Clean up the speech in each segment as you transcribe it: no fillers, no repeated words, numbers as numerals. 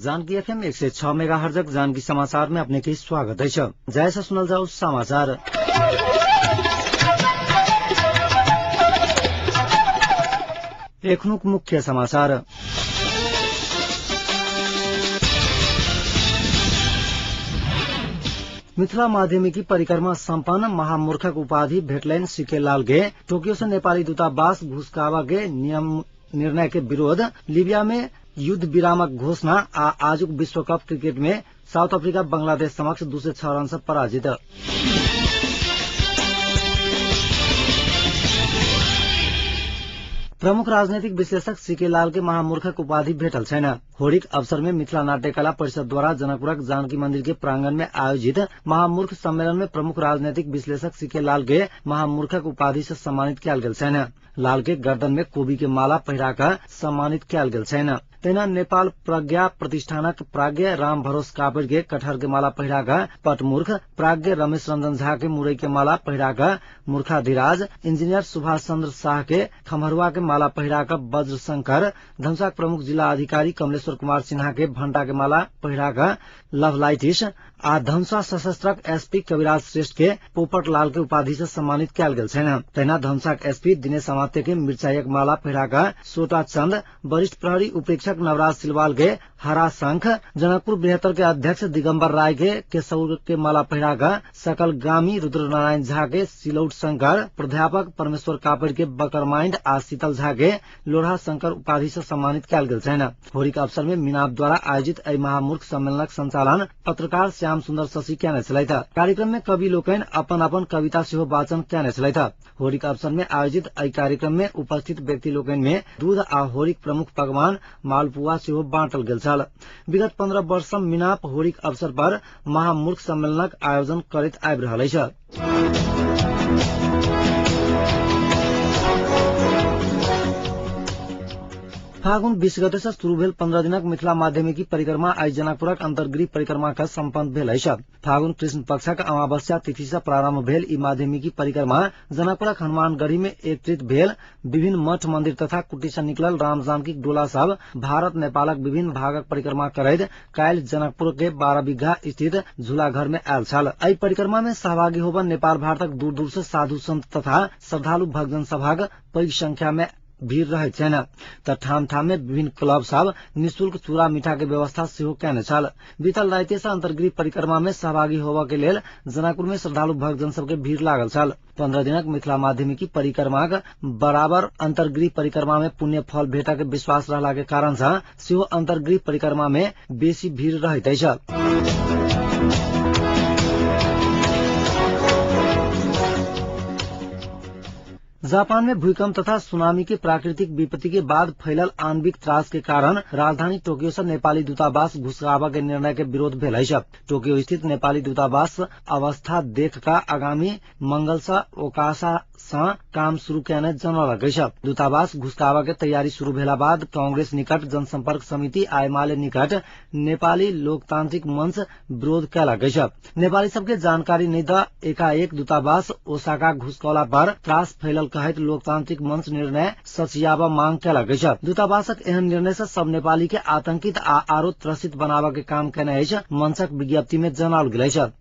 Janaki FM 106 मेगाहर्जक Janaki समाचार में अपने के स्वागत है। जैसा सुनल जाऊ समाचार। एखनुक मुख्य समाचार। मिथिला माध्यमिकी परिक्रमा सम्पन्न महामूर्खक उपाधि भेटलनि सीके लाल गे। टोक्यो से नेपाली दूतावास घुसकावा के नियम निर्णय के विरोध। लीबिया में युद्ध विरामक घोषणा आ आजुक विश्व कप क्रिकेट में साउथ अफ्रीका बांग्लादेश समक्ष 206 रन से पराजित। प्रमुख राजनीतिक विश्लेषक सीके लाल के महामूर्खक उपाधि भेटल छैन। होरीक अवसर में मिथिला नाट्यकला परिषद द्वारा जनकपुरक जानकी मंदिर के प्रांगण में आयोजित महामूर्ख सम्मेलन में प्रमुख राजनीतिक विश्लेषक सीके लाल के महामूर्खक उपाधि से सम्मानित कयल गेल छैन। लाल के गर्दन में कोबी के माला पहिराकर सम्मानित कयल गेल छैन। तहिना नेपाल प्रज्ञा प्रतिष्ठानक प्राज्ञ राम भरोस कापड़ के कटहर के माला पहिराकर पटमूर्ख, प्राज्ञ रमेश रंजन झा के मुरई के माला पहिराकर मूर्खाधिराज, इंजीनियर सुभाष चंद्र शाह के खमहरुआ के माला पहिराकर वज्र शंकर, धनुषाक प्रमुख जिला अधिकारी कमलेश्वर कुमार सिन्हा के भंटा के माला पहिराकर लवलाइटिस आ धनुषा सशस्त्रक एसपी कविराज श्रेष्ठ के पोपट लाल के उपाधि से सम्मानित कयल गेल छैन। तहिना धनुषाक एसपी दिनेश अमात्य के मिर्चाइक माला पहिराकर सोटा चंद, वरिष्ठ प्रहरी उपरीक्षक नवराज सिलवाल के हरा शंख, जनकपुर बृहत्तर के अध्यक्ष दिगम्बर राय के केशव के माला पहिराकर सकलगामी रुद्र नारायण झा के सिलौट शंकर, प्राध्यापक परमेश्वर कापड़ के बकरमाइंड आ शीतल झा के लोढ़ा शंकर उपाधि से सम्मानित कयल गेल छैन। होरी के अवसर में मिनाप द्वारा आयोजित एहि महामूर्ख सम्मेलनक संचालन पत्रकार श्याम सुन्दर शशि केने छलथि। कार्यक्रम में कवि लोकनि अपन अपन कविता सेहो वाचन केने छलथि। होरी के अवसर में आयोजित एहि कार्यक्रम में उपस्थित व्यक्ति लोकनि में दूध आ होरीक प्रमुख पकवान मालपुआ सेहो बांटल गेल छल। विगत 15 वर्ष सँ मिनाप होरीक अवसर पर महामूर्ख सम्मेलनक आयोजन करैत आबि रहल अछि। फागुन 20 गते से शुरू भेल 15 दिनक मिथिला माध्यमिकी परिक्रमा आइ जनकपुरक अंतर्गृह परिक्रमा का सम्पन्न भेल अछि। फागुन कृष्ण पक्षक अमावस्या तिथि से प्रारंभ भेल ई माध्यमिकी परिक्रमा जनकपुरक हनुमानगढ़ी में एकत्रित भेल विभिन्न मठ मंदिर तथा कुटी से निकलल राम जानकीक डोला सब भारत नेपालक विभिन्न भागक परिक्रमा करैत काल्हि जनकपुर के 12 बीघा स्थित झूलाघर में आयल छल। एहि परिक्रमा में सहभागी होबऽ नेपाल भारतक दूर दूर से साधु संत तथा श्रद्धालु भक्तजन सभक पैघ संख्या में भीड़ रहैत छैन। त ठाम ठाम में विभिन्न क्लब सब निःशुल्क चूड़ा मीठा के व्यवस्था सेहो केने छल। बीतल राति से अंतर्गृह परिक्रमा में सहभागी होबऽ के लेल जनकपुर में श्रद्धालु भक्तजन सबके भीड़ लागल छल। 15 दिनक मिथिला माध्यमिकी परिक्रमाक बराबर अंतर्गृह परिक्रमा में पुण्य फल भेटऽ के विश्वास रहला के कारण से सेहो अंतर्गृह परिक्रमा में बेसी भीड़ रहैत अछि। जापान में भूकंप तथा सुनामी के प्राकृतिक विपत्ति के बाद फैलल आणविक त्रास के कारण राजधानी टोक्यो से नेपाली दूतावास घुसकावा के निर्णय के विरोध भेल अछि। टोक्यो स्थित नेपाली दूतावास अवस्था देख का आगामी मंगल से ओकासा से काम शुरू केने जनौलक अछि। दूतावास घुसकावा के तैयारी शुरू भेला बाद कांग्रेस निकट जनसंपर्क समिति आ एमाले निकट नेपाली लोकतांत्रिक मंच विरोध कयलक अछि। नेपाली सबके जानकारी नहि द एकाएक दूतावास ओसाका घुसकौला पर त्रास फैलल कहैत लोकतांत्रिक मंच निर्णय सचियाबऽ मांग कयलक अछि। दूतावासक एहन निर्णय से सब नेपाली के आतंकित आ आरो त्रसित बनाबऽ के काम केने अछि, मंचक विज्ञप्ति में जनाओल गेल अछि।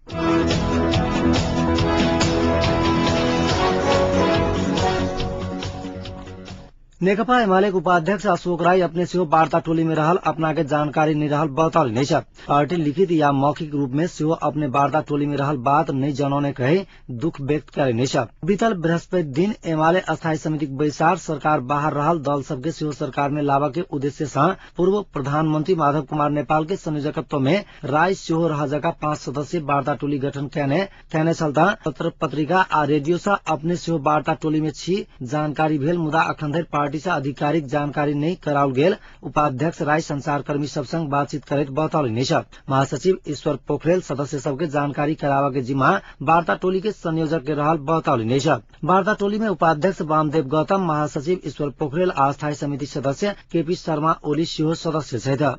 नेकपा एमाले के उपाध्यक्ष अशोक राई अपने सेहो वार्ता टोली में रहल अपना के जानकारी नहीं रहल बतौलनि अछि। पार्टी लिखित या मौखिक रूप में सेहो अपने वार्ता टोली में रहल बात नहीं जनौने कहि दुख व्यक्त कयलनि अछि। बीतल बृहस्पति दिन एमाले स्थायी समितिक बैसार सरकार बाहर रहल दल सबके सेहो सरकार में लाबऽ के उद्देश्य से पूर्व प्रधानमंत्री माधव कुमार नेपाल के संयोजकत्व में राय सेहो रह जका 5 सदस्यीय वार्ता टोली गठन केने छल। पत्र पत्रिका आ रेडियो से अपने सेहो वार्ता टोली में छी जानकारी भेल, मुदा अखन धरि पार्टी से आधिकारिक जानकारी नहीं कराओल गेल उपाध्यक्ष राय संचारकर्मी सब संग बातचीत करैत बतौलनि अछि। महासचिव ईश्वर पोखरेल सदस्य सबके जानकारी कराबऽ के जिम्मा वार्ता टोली के संयोजक के रहल बतौलनि अछि। वार्ता टोली में उपाध्यक्ष वामदेव गौतम, महासचिव ईश्वर पोखरेल आ स्थायी समिति सदस्य केपी शर्मा ओली सेहो सदस्य छथि।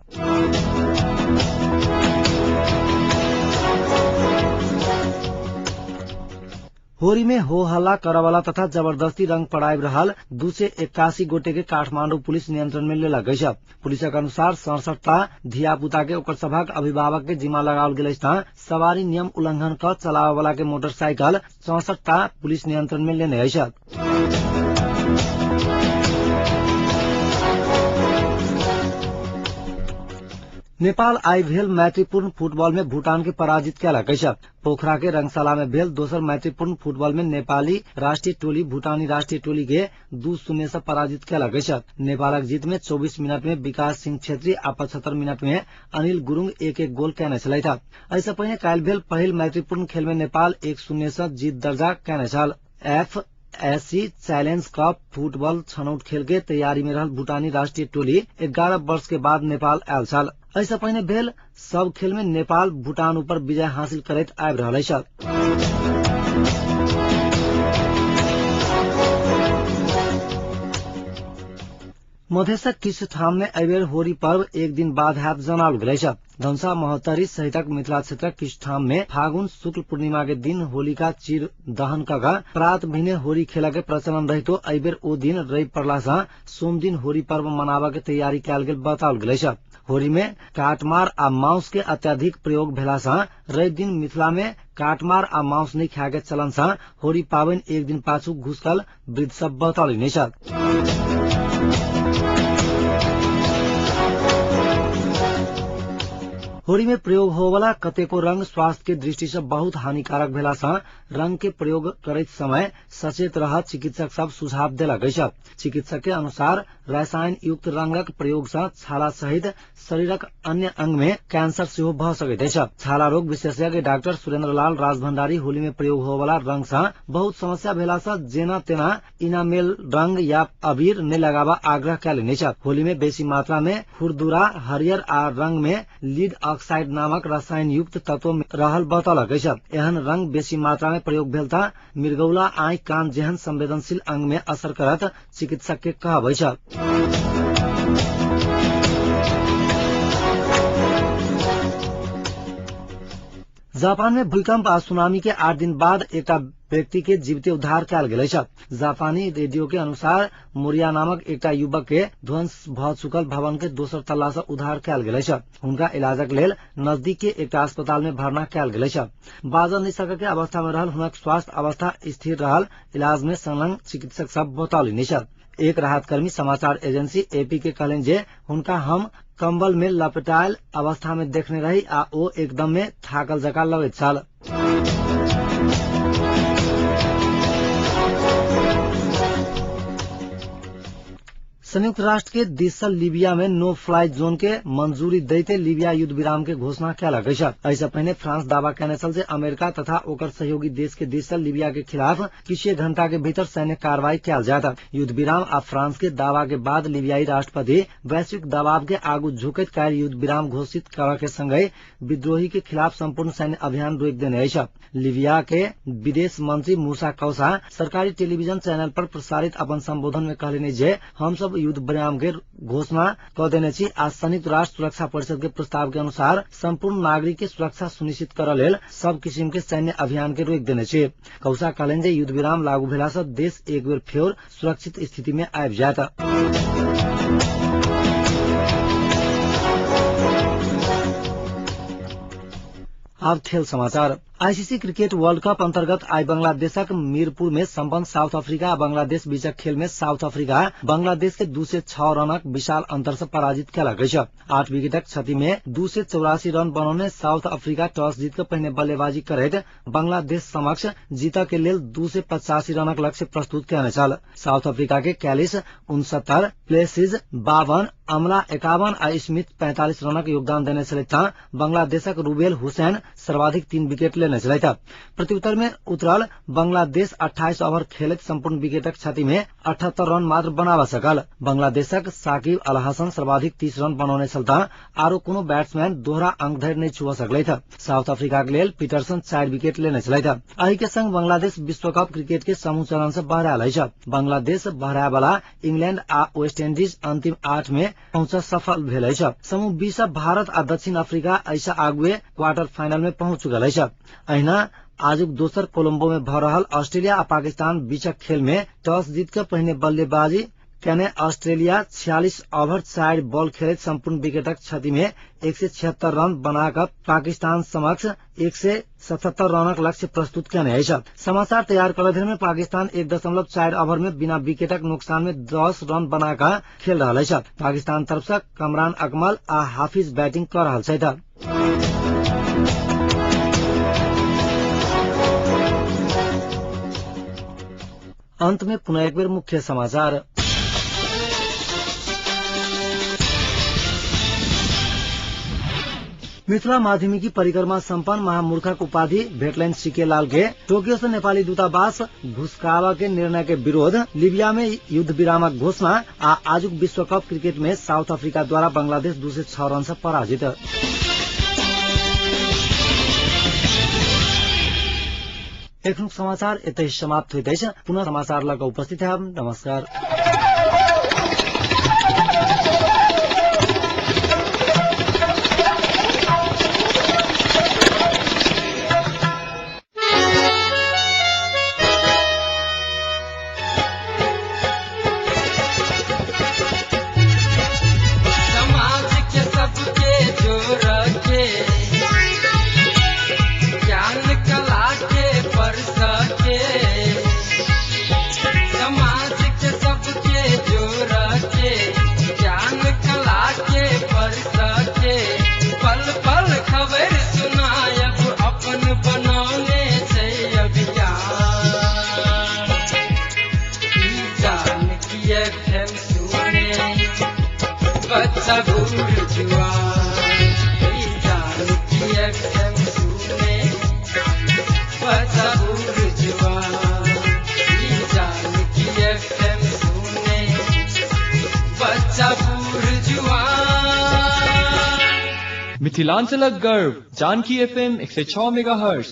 होरी में हो हल्ला करवाला तथा जबरदस्ती रंग पड़ाइब रहल 281 गोटे के काठमांडू पुलिस नियंत्रण में लेलक अछि। पुलिसक अनुसार 67 टा धिया पुता के ओकर सभक अभिभावक के जिम्मा लगाओल गेल अछि। सवारी नियम उल्लंघन क चलावे वाला के मोटरसाइकिल 64 टा पुलिस नियंत्रण में लेने अछि। नेपाल आई भेल मैत्रीपूर्ण फुटबॉल में भूटान के पराजित केलक अछि। पोखरा के रंगशाला में भेल दोसर मैत्रीपूर्ण फुटबॉल में नेपाली राष्ट्रीय टोली भूटानी राष्ट्रीय टोली के 2-0 से पराजित केलक अछि। नेपालक जीत में 24 मिनट में विकास सिंह छेत्री आ 75 मिनट में अनिल गुरुङ 1-1 गोल केने छलथि। एहिसँ पहिने काल्हि भेल पहिल मैत्रीपूर्ण खेल में नेपाल 1-0 से जीत दर्जा केने छल। FSC चैलेंज कप फुटबॉल छनौट खेल के तैयारी में रहल भूटानी राष्ट्रीय टोली 11 वर्ष के बाद नेपाल आयल छल। एहिसँ पहिने भेल सब खेल में नेपाल भूटान ऊपर विजय हासिल करैत आबि रहल अछि। मधेशक किछु ठाम में एहिबेर होरी पर्व एक दिन बाद हैत जनाओल गेल अछि। धनुषा महोत्तरी सहितक मिथिला क्षेत्रक किछु ठाम में फागुन शुक्ल पूर्णिमा के दिन होलिका चीर दहन क प्रात भिने होरी खेल के प्रचलन रहितो एहिबेर ओ दिन रवि पड़ला सँ सोम दिन होरी पर्व मनाबऽ के तैयारी कयल गेल बताओल गेल अछि। होरी में काटमार आ मांस के अत्यधिक प्रयोग भेला सँ रवि दिन मिथिला में काटमार आ मांस नहि खाय के चलन सँ होरी पाबनि एक दिन पाछू घुसकल वृद्ध सब बतौलनि अछि। होरी में प्रयोग होवला कतेको रंग स्वास्थ्य के दृष्टि से बहुत हानिकारक भेला सँ रंग के प्रयोग करैत समय सचेत रह चिकित्सक सब सुझाव देलक अछि। चिकित्सक के अनुसार रसायन युक्त रंगक प्रयोग सँ छाला सहित शरीरक अन्य अंग में कैंसर सेहो भऽ सकैत अछि। छाला रोग विशेषज्ञ डॉक्टर सुरेंद्र लाल राजभंडारी होली में प्रयोग होवला रंग सँ बहुत समस्या भेला सँ जेना तेना इनामेल रंग या अबीर नहि लगाबऽ आग्रह कयलनि अछि। होली में बेसी मात्रा में खुरदुरा हरियर आ रंग में लीड ऑक्साइड नामक रसायन युक्त तत्व रहल बतौलक अछि। एहन रंग बेसी मात्रा में प्रयोग भेल त मृगौला, आँखि, कान जेहन संवेदनशील अंग में असर करत चिकित्सक के कहब अछि। जापान में भूकंप आ सुनामी के 8 दिन बाद एकटा व्यक्ति के जीवित उद्धार कयल गेल अछि। जापानी रेडियो के अनुसार मोरिया नामक एकटा युवक के ध्वंस भऽ चुकल भवन के दोसर तल्ला से उद्धार कयल गेल अछि। हुनका इलाजक लेल नजदीक के एकटा अस्पताल में भर्ना कयल गेल अछि। बाजल नहि सकय के अवस्था में रहल हुनक स्वास्थ्य अवस्था स्थिर रहल इलाज में संलग्न चिकित्सक सब बतौलनि अछि। एक राहतकर्मी समाचार एजेंसी एपी के कहलनि जे हुनका हम कंबल में लपटायल अवस्था में देखने रही आ ओ एकदम में थाकल जकाँ लगैत छल। संयुक्त राष्ट्र के दिस सँ लीबिया में नो फ्लाई जोन के मंजूरी दैते लीबिया युद्ध विराम के घोषणा कयलक अछि। एहिसँ पहिने फ्रांस दावा कयने छल जे अमेरिका तथा ओकर सहयोगी देश के दिस सँ लीबिया के खिलाफ किछुए घंटा के भीतर सैन्य कार्रवाई कयल जायत। युद्ध विराम आ फ्रांस के दावा के बाद लीबियाई राष्ट्रपति वैश्विक दबाव के आगू झुकैत काल्हि युद्ध विराम घोषित करऽ के संगहि विद्रोही के खिलाफ संपूर्ण सैन्य अभियान रोकि देने अछि। लीबिया के विदेश मंत्री मूसा कौसा सरकारी टेलीविजन चैनल पर प्रसारित अपन संबोधन में कहलनि जे हम सब युद्ध विराम के घोषणा क देने छी आ संयुक्त राष्ट्र सुरक्षा परिषद के प्रस्ताव के अनुसार संपूर्ण नागरिक के सुरक्षा सुनिश्चित करऽ लेल सब किसिम के सैन्य अभियान के रोकि देने छी। कौसा कहलनि जे युद्ध विराम लागू भेला सँ देश एक बेर फेर सुरक्षित स्थिति में आबि जायत। आब खेल समाचार। आईसीसी क्रिकेट वर्ल्ड कप अंतर्गत आई बांग्लादेशक मीरपुर में संपन्न साउथ अफ्रीका आ बांग्लादेश बीचक खेल में साउथ अफ्रीका बांग्लादेश के 206 रनक विशाल अंतर से पराजित केलक अछि। 8 विकेटक क्षति में 284 रन बनौने साउथ अफ्रीका टॉस जीत के पहिने बल्लेबाजी करैत बांग्लादेश समक्ष जीत के लेल 285 रनक लक्ष्य प्रस्तुत कयने छल। साउथ अफ्रीका के कैलिस 69, प्लेसिज 52, अमला 51 आ स्मिथ 45 रनक योगदान देने छलथि। बांग्लादेशक रुबेल हुसैन सर्वाधिक 3 विकेट लेने छलथि। प्रत्युत्तर में उतरल बांग्लादेश 28 ओवर खेलैत संपूर्ण विकेटक क्षति में 78 रन मात्र बनाबऽ सकल। बांग्लादेशक साकिब अल हसन सर्वाधिक 30 रन बनौने छल त आरो कोनो बैट्समैन दोहरा अंक धरि नहि छुअ सकलथि। साउथ अफ्रीका के लेल पीटरसन 4 विकेट लेने छलथि। एहि के संग बांग्लादेश विश्व कप क्रिकेट के समूह चरण से बहरायल अछि। बांग्लादेश बहराय वाला इंग्लैंड आ वेस्ट इंडीज अंतिम 8 में पहुंच सफल भेल अछि। समूह बी सँ भारत आ दक्षिण अफ्रीका एहिसँ आगुए क्वार्टर फाइनल में पहुंच चुकल अछि। अहिना आजुक दोसर कोलंबो में भ रहल ऑस्ट्रेलिया आ पाकिस्तान बीचक खेल में टॉस जीत के पहिने बल्लेबाजी केने ऑस्ट्रेलिया 46 ओभर 4 बॉल खेलैत संपूर्ण विकेटक क्षति में 176 रन बनाकर पाकिस्तान समक्ष 177 रनक लक्ष्य प्रस्तुत केने अछि। समाचार तैयार करय में पाकिस्तान 1.4 ओभर में बिना विकेटक नुकसान में 10 रन बनाकर खेल रहल अछि। पाकिस्तान तरफ से कमरान अकमल आ हाफिज बैटिंग कर रहल छथि। अंत में पुनः एक बेर मुख्य समाचार। मिथिला माध्यमिकी परिक्रमा सम्पन्न महामूर्खक उपाधि भेटलनि सीके लाल के। टोक्यो से नेपाली दूतावास घुसकावा के निर्णय के विरोध, लीबिया में युद्ध विरामक घोषणा आ आजुक विश्व कप क्रिकेट में साउथ अफ्रीका द्वारा बांग्लादेश 206 रन से पराजित। एखनुक समाचार एतहि समाप्त होइत अछि। पुनः समाचार लग उपस्थित हम। नमस्कार। समाज के सबके जोड़ के ज्ञान कला के परस के, समाज के सबके जोड़ के ज्ञान कला के परस के, पल पल खबर सुनायब अपन बनौने छै अभियान। ई जानकी एफएम सुने बच्चा बूढ़ जुआन, ई जानकी एफएम सुने बच्चा बूढ़ जुआन, ई जानकी एफएम सुने बच्चा बूढ़ जुआन। मिथिलांचलक गर्व जानकी एफएम 106 मेगाहर्ट्ज।